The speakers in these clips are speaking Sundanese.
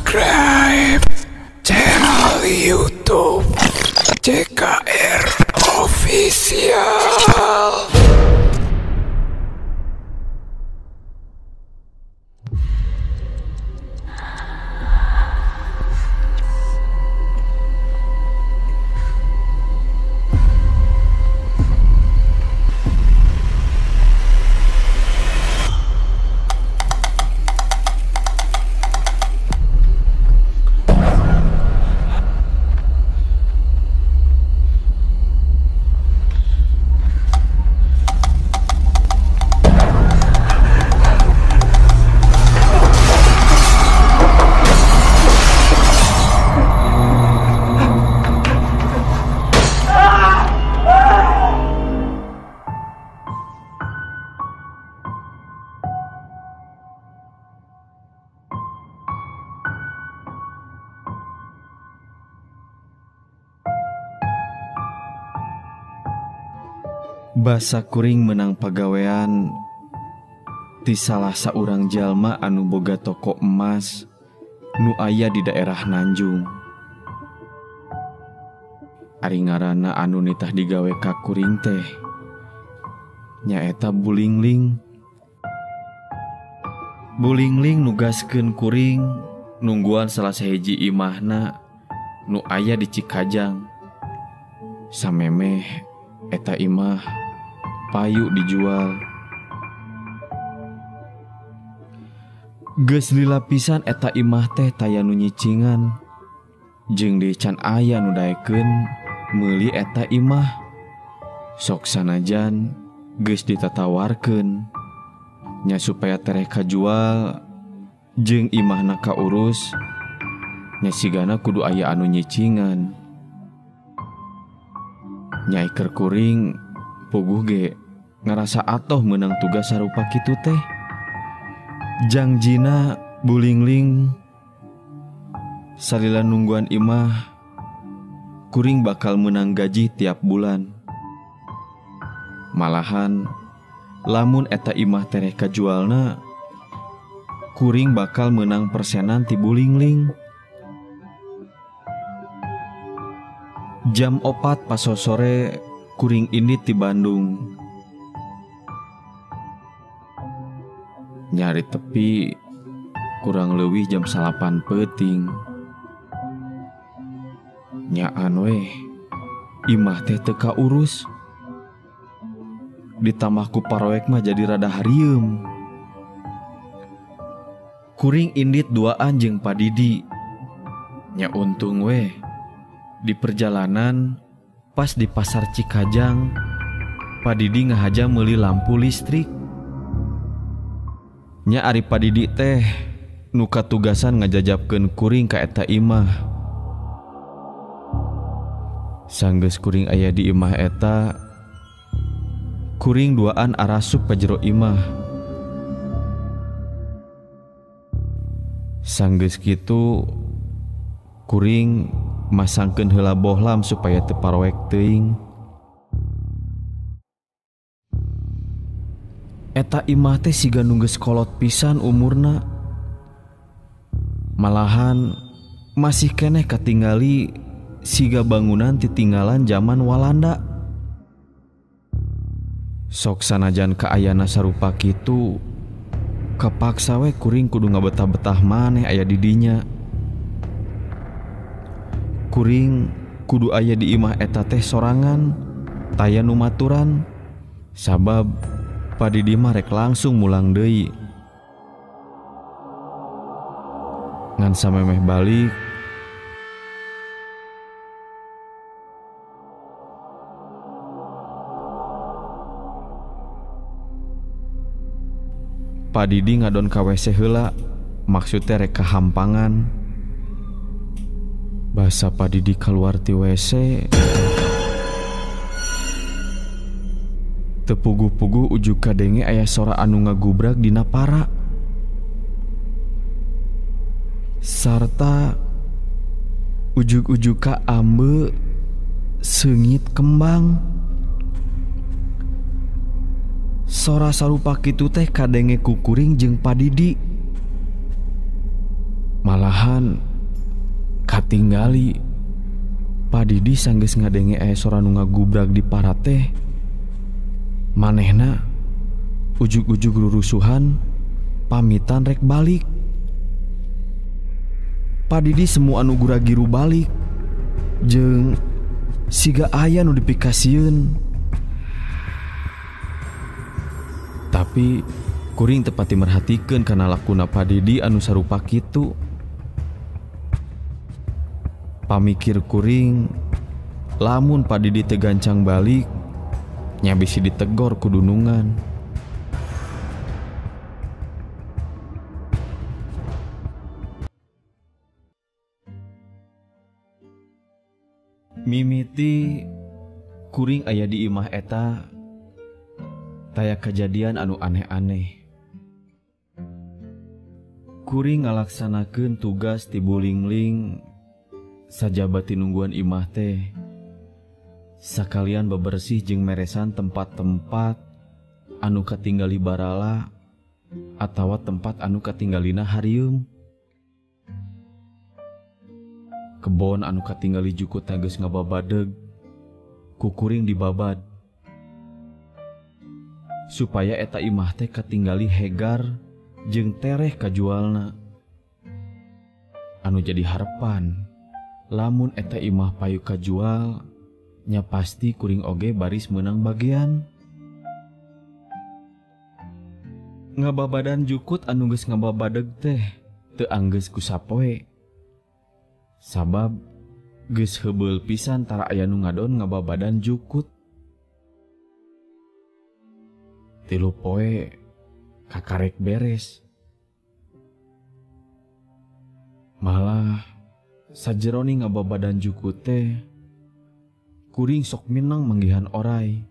Subscribe channel YouTube CKR Official. Basa kuring menang pagawean ti salah saurang jalma anu boga toko emas nu aya di daerah Nanjung. Ari ngaranna anu nitah digawe ka kuring teh nyaeta Bulingling. Bulingling nugaskeun kuring nungguan salah sahiji imahna nu aya di Cikajang. Samemeh eta imah payu dijual. Geus lila pisan eta imah teh taya nu nyicingan. Jeung deui can aya nu daekeun meuli eta imah. Sok sanajan geus ditatawarkeun nya supaya tereh kajual jeung imahna kaurus nya sigana kudu aya anu nyicingan. Nya iker kuring puguh ge ngarasa atoh menang tugas sarupa kitu teh. Jangjina Bulingling salila nungguan imah kuring bakal menang gaji tiap bulan. Malahan lamun eta imah tereh kajualna kuring bakal menang persenan ti Bulingling. Jam 4 pasosore kuring ini ti Bandung. Nyari tepi kurang leuwih jam 9 peuting. Nyaan weh imah teh teu kaurus. Ditambah ku paroek mah jadi rada harieum. Kuring indit duaan jeung Padidi. Nya untung weh di perjalanan pas di pasar Cikajang Padidi ngahaja meuli lampu listrik. Nya ari Padidi teh nu katugasan ngajajabkeun kuring ka eta imah. Sanggeus kuring aya di imah eta, kuring duaan arasup ka jero imah. Sanggeus kitu kuring masangkeun heula bohlam supaya teu paroek teuing. Eta imah teh siga nu geus kolot pisan umurna. Malahan masih keneh katingali siga bangunan titinggalan zaman Walanda. Sok sanajan kaayana sarupa kitu, kapaksa we kuring kudu ngabetah-betah maneh aya di dinya. Kuring kudu aya di imah eta teh sorangan, taya nu maturan, sabab Padidi mah rek langsung mulang deui. Ngan samemeh balik, Padidi ngadon ka WC heula, maksudnya rek kahampangan. Basa Padidi keluar ti WC, tepuguh-puguh ujug kadenge aya sora anu ngagubrak dina para. Sarta ujug-ujug ka ambe seungit kembang. Sora sarupa kitu teh kadenge ku kuring jeung Padidi. Malah Malahan katinggali Pak Didi sanggeus ngadenge aya sora nu ngagubrag di parate. Manehna ujug-ujug rurusuhan pamitan rek balik. Pak Didi semua anu guragiru balik jeung siga aya nu dipikasieun. Tapi kuring teu pati merhatikeun kana lakuna Pak Didi anu sarupa kitu. Pamikir kuring lamun Pak Didi teu gancang balik nya bisi ditegor ku dunungan. Mimiti kuring aya di imah eta taya kejadian anu aneh-aneh. Kuring ngalaksanakeun tugas ti bulingling sajaba tinungguan imah teh. Sakalian bebersih jeung meresan tempat-tempat anu katinggali barala atawa tempat anu katinggalina harieum. Kebon anu katinggali jukut geus ngababadeg ku kuring dibabad supaya eta imah teh katinggali hegar jeung tereh kajualna. Anu jadi harepan lamun eta imah payu kajual nya pasti kuring oge baris meunang bagian. Ngababadan jukut anu geus ngababadeg teh teu anggeus ku sapoe. Sabab geus heubeul pisan tara aya nu ngadon ngababadan jukut. 3 poe kakarek beres. Malah sajeroni ngababadan jukut teh kuring sok minang manggihan orai.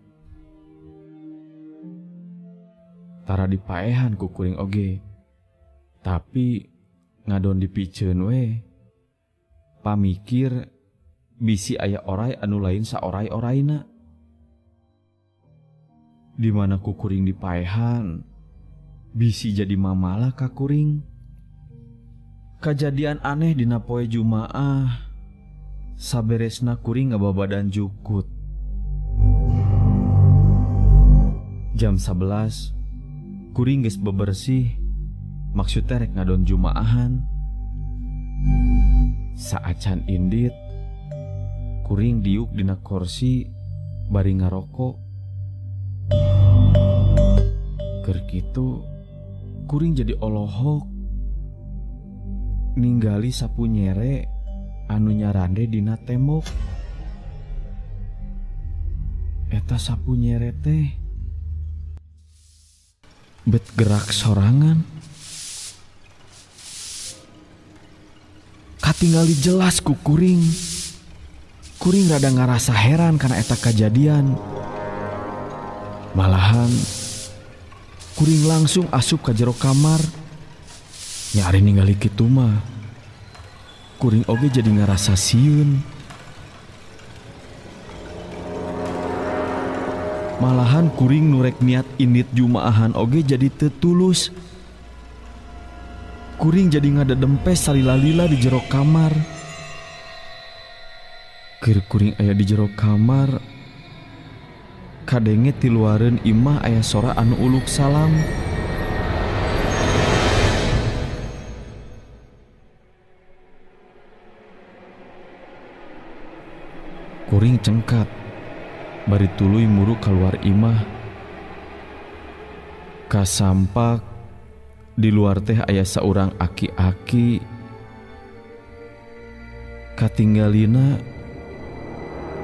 Tara dipaehan ku kuring oge, tapi ngadon dipiceun we. Pamikir bisi aya orai anu lain saorai-oraina. Di mana ku kuring dipaehan, bisi jadi mamala ka kuring. Kajadian aneh dina poe Jumaah, saberesna kuring ngababadan jukut. Jam 11 kuring geus bebersih, maksudnya rek ngadon jumaahan. Saacan indit kuring diuk dina kursi bari ngarokok. Keur kitu kuring jadi olohok ninggali sapu nyere anu nyarande dina tembok. Eta sapu nyere teh bet gerak sorangan. Katingali jelas ku kuring. Kuring rada ngarasa heran karena eta kajadian. Malahan kuring langsung asup ka jero kamar. Nyari ningali kitu mah kuring oge jadi ngarasa sieun. Malahan kuring nurek niat indit jumaahan oge jadi teu tulus. Kuring jadi ngadedempes salila-lila di jero kamar. Keur kuring aya di jero kamar, kadenge ti luareun imah aya sora anu uluk salam. Kuring cengkat bari tuluy muru kaluar imah. Kasampak di luar teh aya saurang aki-aki. Katinggalina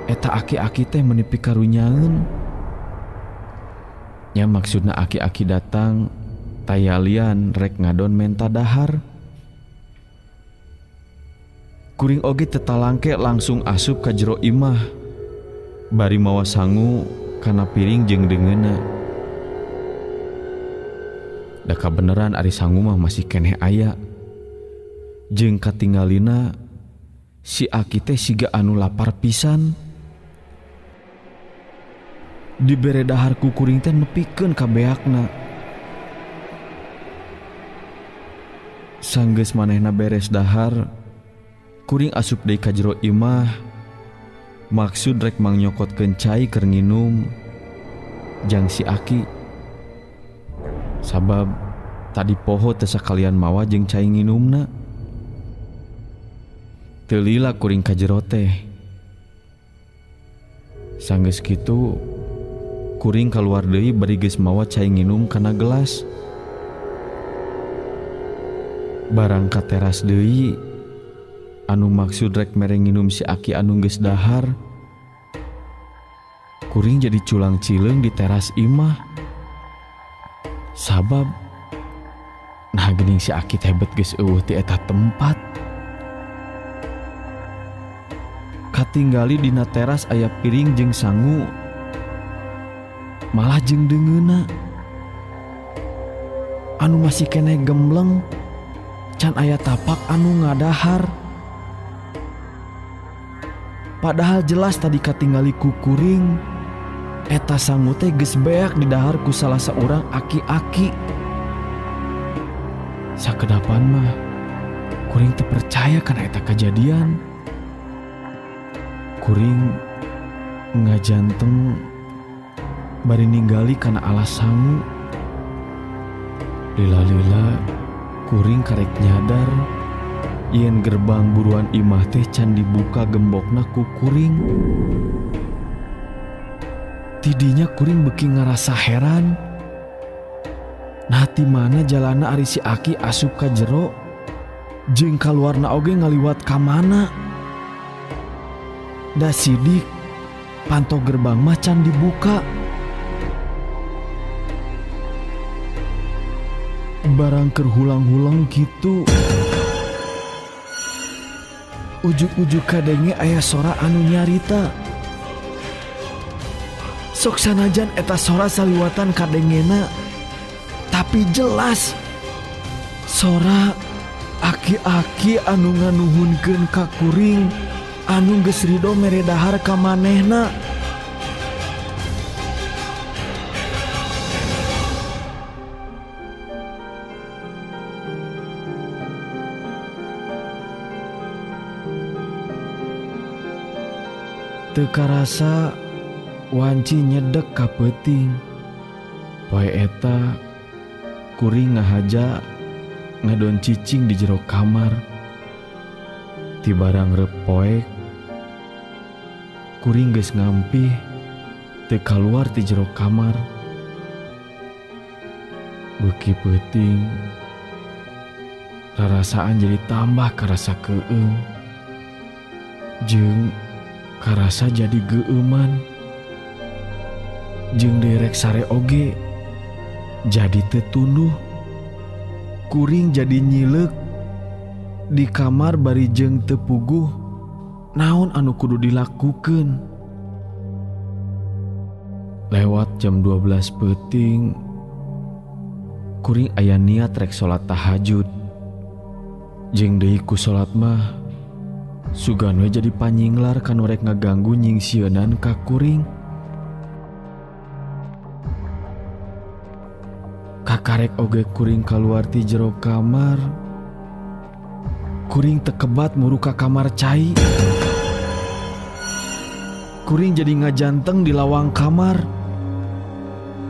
eta aki-aki teh menipi karunyaeun. Nya maksudna aki-aki datang tayalian rek ngadon menta dahar. Kuring oge tetalangke langsung asup ka jero imah bari mawa sangu kana piring jeung deungeunna. Da kabeneran ari sangu mah masih keneh aya. Jeung katinggalina si aki teh siga anu lapar pisan. Dibere dahar ku kuring teh nepikeun ka beakna. Sanggeus manehna beres dahar, kuring asup deui ka jero imah. Maksud rek mangnyokotkeun cai keur nginum jang si Aki. Sabab tadi poho teu sakalian mawa jeung cai nginumna. Teu lila kuring ka jero teh. Sanggeus kitu kuring kaluar deui bari geus mawa cai nginum kana gelas. Barang ka teras deui anu maksud rek mere nginum si Aki anu geus dahar. Kuring jadi culang cileung di teras imah. Sabab nah geuning si Aki teh bet geus eueuh ti eta tempat. Katinggali dina teras aya piring jeung sangu, malah jeung deungeuna anu masih keneh gembleng, can aya tapak anu ngadahar. Padahal jelas tadi katinggali ku kuring eta sangu teh geus beak didahar ku salah seorang aki-aki. Sakedapan mah kuring teu percaya kana eta kejadian. Kuring ngajanteng bari ninggali kana alas sangu. Lila-lila kuring karek nyadar yen gerbang buruan imah teh can dibuka gembokna ku kuring. Tidinya kuring beuki ngarasa heran. Nah ti mana jalana ari si Aki asup ka jero jeung kaluarna oge ngaliwat ka mana. Da sidik panto gerbang mah can dibuka. Barang keur hulang-hulang kitu, ujug-ujug kadenge aya sora anu nyarita. Sok sanajan eta sora saliwatan kadengena, tapi jelas sora aki-aki anu nganuhunkeun ka kuring anu geus rido mere dahar ka manehna. Teu karasa wanci nyedek ka peuting. Poe eta kuring ngahaja ngadon cicing di jero kamar. Ti barang rep poek kuring geus ngampih teu kaluar ti jero kamar. Beuki peuting rarasaan jadi tambah karasa keueung jeung karasa jadi geueuman. Jeung derek sare oge jadi teu tunduh. Kuring jadi nyileuk di kamar bari jeung teu puguh naon anu kudu dilakukeun. Lewat jam 12 peuting kuring aya niat rek salat tahajud. Jeung deui ku salat mah sugan we jadi panyinglar kanu rek ngaganggu nyingsieunan ka kuring. Kakarek oge kuring kaluar ti jero kamar. Kuring tekebat muru ka kamar cai. Kuring jadi ngajanteng di lawang kamar.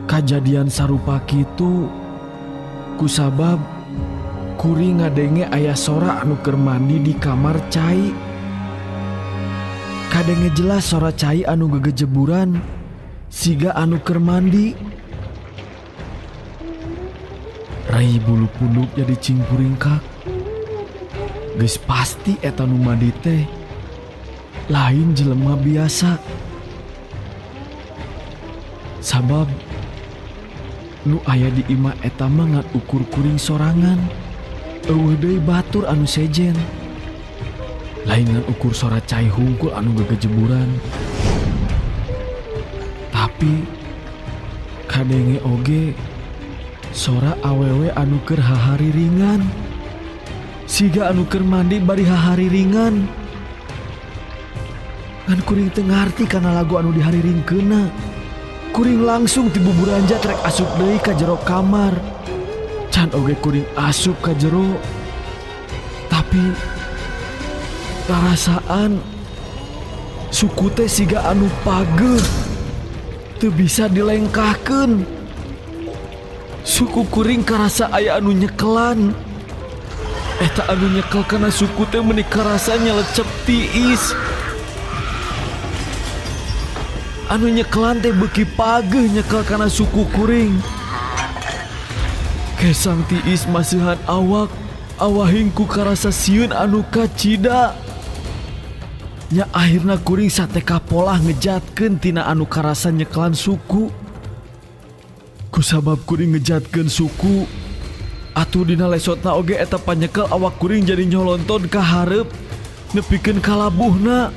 Kajadian sarupa kitu kusabab kuring ngadenge aya sora anu keur mandi di kamar cai. Kadenge jelas sora cai anu gegejeburan siga anu keur mandi. Rai bulu punduk jadi cingpuringkak. Geus pasti eta nu mandi teh lain jelema biasa. Sabab nu aya di imah eta mah ngan ukur kuring sorangan. Eueuh deui batur anu sejen. Lain ngan ukur sora cai hungkul anu gegejeburan. Tapi kadenge oge sora awewe anu keur hahariringan. Siga anu keur mandi bari hahariringan. Ngan kuring teu ngarti kana lagu anu dihariringkeunna. Kuring langsung ti buburanjat rek asup deui ka jero kamar. Can oge kuring asup ka jero. Tapi karasaan suku teh siga anu pageuh teu bisa dilengkahkeun. Suku kuring karasa aya anu nyekelan. Eta anu nyekel kana suku teh meuni karasa nyelecep tiis. Anu nyekelan teh beuki pageuh nyekel kana suku kuring. Kesang tiis masihan awak, awahing ku karasa sieun anu kacida. Nya akhirna kuring sateka polah ngejatkeun tina anu karasa nyekelan suku. Kusabab kuring ngejatkeun suku, atuh dina lesotna oge eta panyekel awak kuring jadi nyolonton ka hareup nepikeun ka labuhna.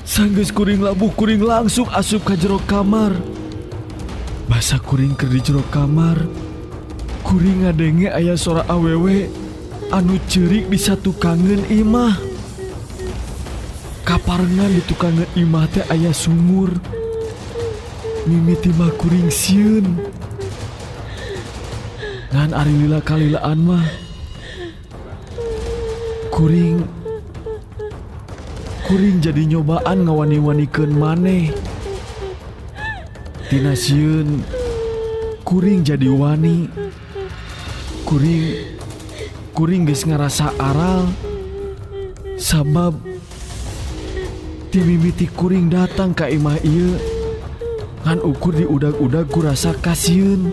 Sanggeus kuring labuh, kuring langsung asup ka jero kamar. Basa kuring keur di jero kamar, kuring ngadenge aya sora awewe anu ceurik di satukangeun imah. Kaparengan di tukangeun imah teh aya sumur. Mimiti mah kuring sieun. Ngan ari lila kalilaan mah kuring jadi nyobaan ngawani-wanikeun maneh. Tina sieun kuring jadi wani. Kuring geus ngarasa aral sabab ti mimiti kuring datang ka imah ieu ngan ukur di udag-udag kurasa kasieun.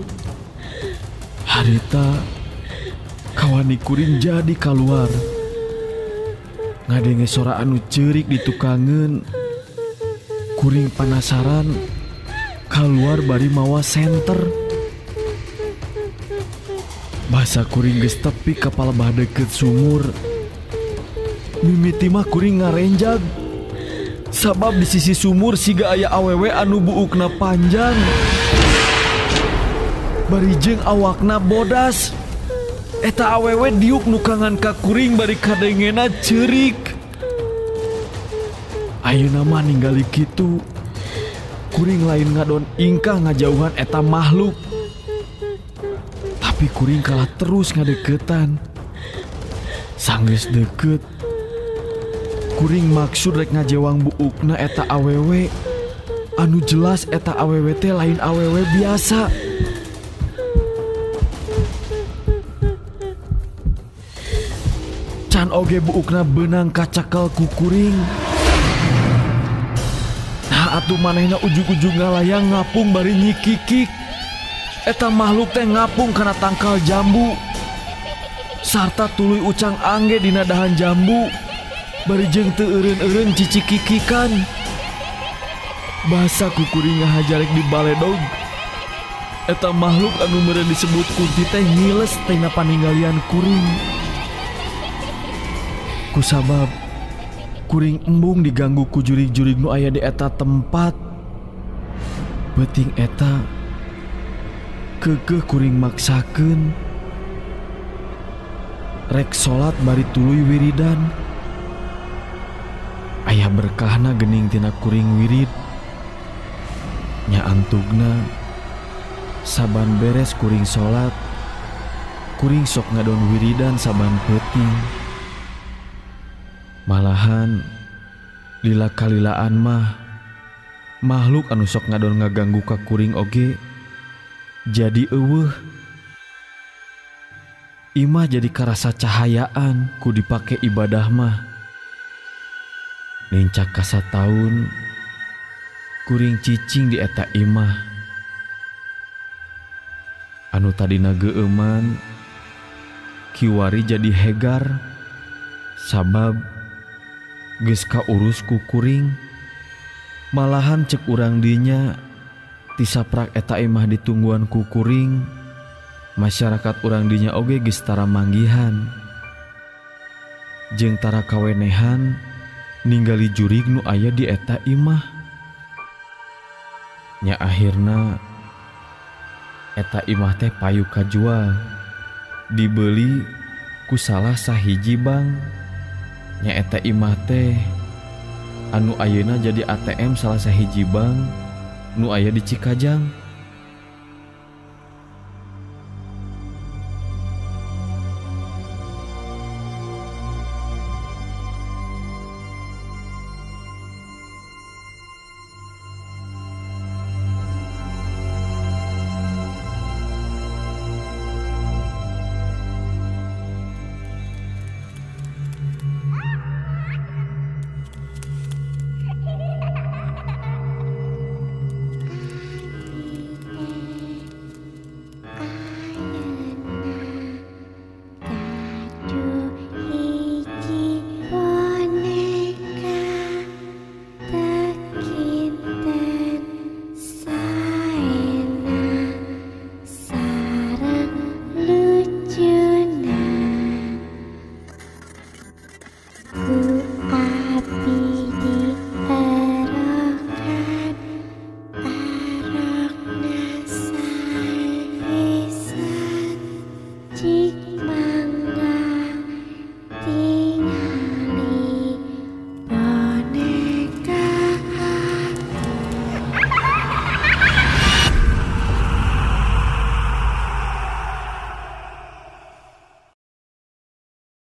Harita kawani kuring jadi kaluar. Ngadenge sora anu ceurik di tukangeun. Kuring panasaran kaluar bari mawa senter. Basa kuring geus tepi ka palebah deukeut sumur. Mimiti mah kuring ngarenjag. Sabab di sisi sumur siga aya awewe anu buukna panjang. Bari jeung awakna bodas. Eta awewe diuk nukangan ka kuring bari kadengena ceurik. Ayeuna mah ninggali kitu. Kuring lain ngadon ingkah ngajauhan eta makhluk. Tapi kuring kalah terus ngadeukeutan. Sanggeus deukeut, kuring maksud rek ngajewang buukna eta awewe. Anu jelas eta awewe teh lain awewe biasa. Can oge buukna beunang kacakel ku kuring. Nah atuh manehna ujug-ujug ngalayang ngapung bari nyikikik. Eta makhluk teh ngapung kana tangkal jambu. Sarta tuluy ucang angge dina dahan jambu. Bari jeung teu eureun-eureun cicikikikan. Basa ku kuring ngahajarek di baledog. Eta makhluk anu meureun disebut kunti teh ngiles tina paninggalian kuring. Kusabab kuring embung diganggu ku jurig-jurig nu aya di eta tempat. Beuting eta keukeuh kuring maksakeun rek salat bari tuluy wiridan. Aya berkahna geuning tina kuring wirid. Nya antugna saban beres kuring salat, kuring sok ngadon wiridan saban peuting. Malahan lila kalilaan mah makhluk anu sok ngadon ngaganggu ka kuring oge jadi eueuh. Imah jadi karasa cahayaan ku dipake ibadah mah. Nincak kasa taun kuring cicing di eta imah. Anu tadina geueuman kiwari jadi hegar sabab geus kaurus ku kuring. Malahan cek urang dinya tisaprak eta imah ditungguan ku kuring, masyarakat urang dinya oge geus tara manggihan jeung tara kawenehan ninggali jurig nu aya di eta imah. Nya akhirna eta imah teh payu kajual, dibeli ku salah sahiji bank. Nya eta imah teh anu ayeuna jadi ATM salah sahiji bank nu aya di Cikajang.